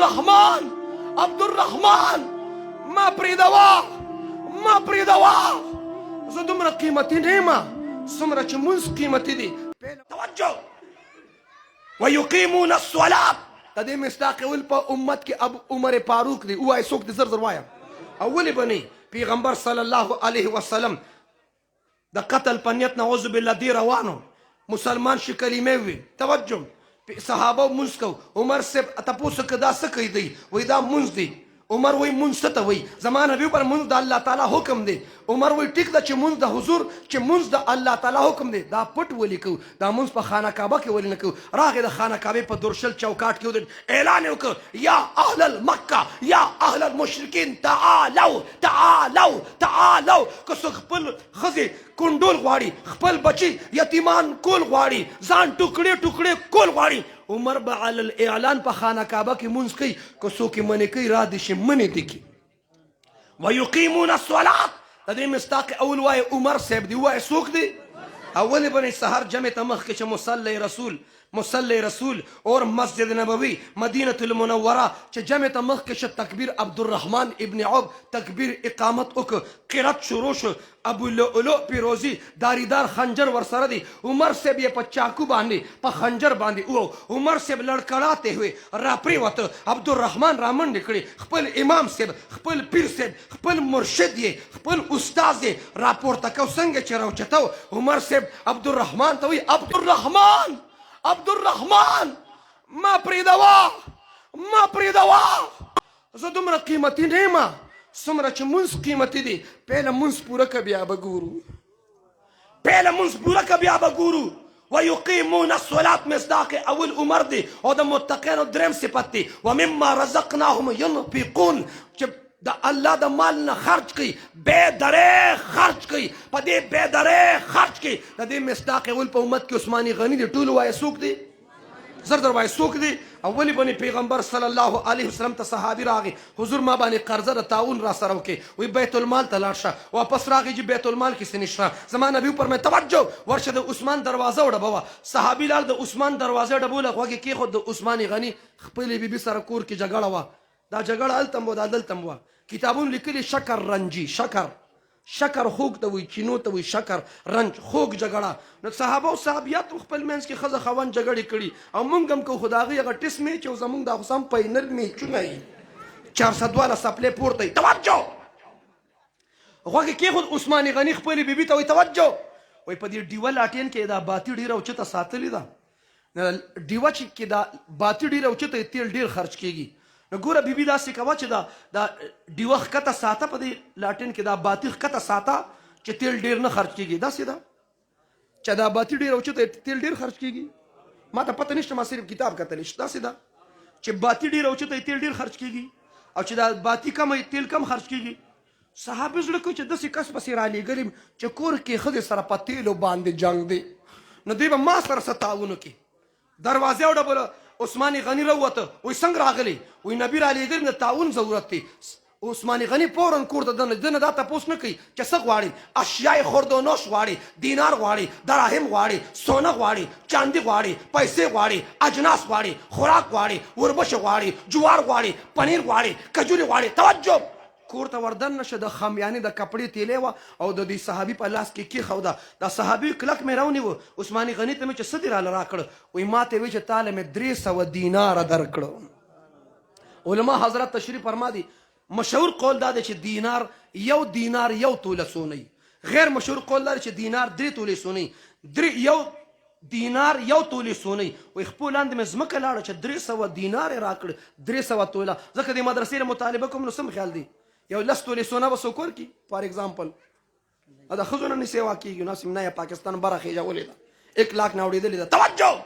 عبدالرحمن، عبدالرحمن، ما پرېږدوه، ما پرېږدوه، زه دومره قیمتي نه یم څومره چې مونځ قیمتي دی. توجه، ويقيمون الصلاة. د دې مصداق اول په امت کې ابو عمر فاروق دی. وای څوک دی؟ زر زر وایم. اول بني پیغمبر صلی الله علیه وسلم د قتل په نیت، نعوذ بالله، دی روانو مسلمان شي، کلمه وی. توجه، صحابه مونږ کو، عمر صاحب تاسو که دا څه کوي دی؟ وای دا مونږ دی. عمر وای مونږ څه ته وای؟ زما نبی پر مونږ د الله تعالی حکم دی. عمر وای ټیک ده چې مونږ د حضور، چې مونږ د الله تعالی حکم دی، دا پټ ولي کو؟ دا مونږ په خانه کعبه کې ولي نه کو؟ راغی د خانه کعبه په درشل چوکاټ کې ودرېد، اعلان یې وکړ: یا اهل المکه، یا اهل المشرکین، تعالو، تعالو، تعالو. که څوک خپل ښځې کونډول غواړي، خپل بچي یتیمان کول غواړي، ځان ټوکړې ټوکړې کول غواړي، عمر به علی الاعلان په خانه کعبه کې مونځ کوي. که څوک یې منې کوي، را دې شي، منې دي کي. ویقیمون الصلاة، د دې مصداق اول وایي عمر صاحب دی. وایي څوک دی؟ اول بنې سحر جمع ته مخکې چې مصلی رسول، مصلی رسول اور مسجد نبوي مدینه المنوره، چې جمع ته مخکې شه، تکبیر عبدالرحمن ابن عوف تکبیر اقامت وک، قرات شروع شو. ابو لؤلؤ پیروزی داریدار خنجر ورسره دی. عمر صاحب یې په چاکو باندې، په خنجر باندې او عمر صاحب لړکړاته ہوئے راپریوته. عبدالرحمن رامنډې کړې، خپل امام صاحب، خپل پیر صاحب، خپل مرشد یې، خپل استاد یې راپورته کو. څنګه چې راوچتو، عمر صاحب عبدالرحمن ته وایي: عبدالرحمن، عبدالرحمن، ما پرېږدوه، ما پرېږدوه، زه دومره قیمتي نه یم څومره چې مونځ قیمتي دی. پهله مونځ پوره که، بیا به ګورو. پهله مونځ پوره که، بیا به ګورو. ويقيمون الصلاة مصداق اول عمر دی او د متقینو دریم صفت دی. ومما رزقناهم ينفقون، چې د الله د مال نه خرج کوي، بے درې خرج کوي، په دې بے درې خرج کوي. د دې مصداق اول په امت کې عثماني غني دی. ټول وایي څوک دی؟ زر در وایي څوک دی؟ اولی بني پیغمبر صلی الله علیه وسلم ته صحابي راغی: حضور، ما باندې قرضه د تعاون را سره وکي. وی بیت المال ته لاړ شه. واپس راغی چې بیت المال کې څه نشته. زما نبی پر مې، توجه، ورشه د عثمان دروازه وډبوه. صحابي لاړ، د عثمان دروازه ډبوله، غوږ کې خود د عثمان غني خپل بیبي سره کور کې جګړه وه. دا جګړه هلته هم وه، دا دلته هم وه. کتابونو لیکلي شکر رنجي، شکر، شکر خوږ ته وایي، چینو ته وایي، شکر رنج، خوږ جګړه. نو صحابه او صحابیات هم خپل منځ کې ښځه خاوند جګړې کړي او مونږ هم کوو، خو د هغوی هغه ټیس میچ او زمونږ دا خو سم فاینل میچونه یي، چارسدواله سپلی پورته یي. توجه، غوږ کېښود. عثمان غني خپلې بیبي ته وایي، توجه، وایي په دې ډیوه لاټین کې دا باتي ډېره اوچته ساتلې ده. ډیوه چې کې دا باتی ډیره اوچته، تیل ډیر خرج کیږي. نو ګوره بیبي، داسې کوه چې دا ډیوه ښکته ساته، په دې لاټین کې دا باتی ښکته ساته چې تیل ډیر نه خرج کیږي. داسې ده چې دا باتی ډیر اوچته، تیل ډیر خرج کیږي؟ ما ته پته نشته، ما صرف کتاب کتلی شته. داسې ده چې باتی ډیر اوچته، تیل ډیر خرج کیږي او چې دا باتی کم، تیل کم خرج کیږي؟ صحابي زړه کو چې داسې کس پسې رالیږلیم چې کور کې ښځې سره په تیلو باندې جنګ دی، نو دی به ما سره څه تعاون وکړي. دروازه وډبوله، عثمان غني راووته. وایي څنګه راغلی؟ وایي نبي رالیږلی، د تعاون ضرورت دی. عثمان غني فورا کور ته دننه، دنه دا تپوس نه کوي چې څه غواړي، اشیاء خوردونوش غواړي، دینار غواړي، دراهم غواړي، سونه غواړي، چاندي غواړي، پیسې غواړي، اجناس غواړي، خوراک غواړي، وربشې غواړي، جوار غواړي، پنیر غواړي، کجوري غواړي. توجه، کور ته وردن نشه، د خمیانې د کپړې تیلې وه او د دې صحابي په لاس کې کېښوده. دا صحابي کلک مې راونیو، عثماني غني ته مې چې څه دې راله راکړ؟ وایي ما ته وی چې تاله مې 300 دیناره درکړو. علما حضرت تشریف فرما دي. مشهور قول دا دی چې دینار، یو دینار یو توله سونی. غیر مشهور قول دا دی چې دینار درې تولې سونی، درې، یو دینار یو تولې سونی. وایي خپل لاندې مې ځمکه لاړه چې 300 دینار یې راکړ، 300 توله. ځکه د مدرسې له مطالبه کوم، نو سم خیال دی یو لس تولې سونه به څوک ورکړي؟ فار اگزامپل دا ښځو نه سیوا کېږي، نو سم نه پاکستان بره خېژولې ده، 1 لاک نه اوړېدلې ده. توجه.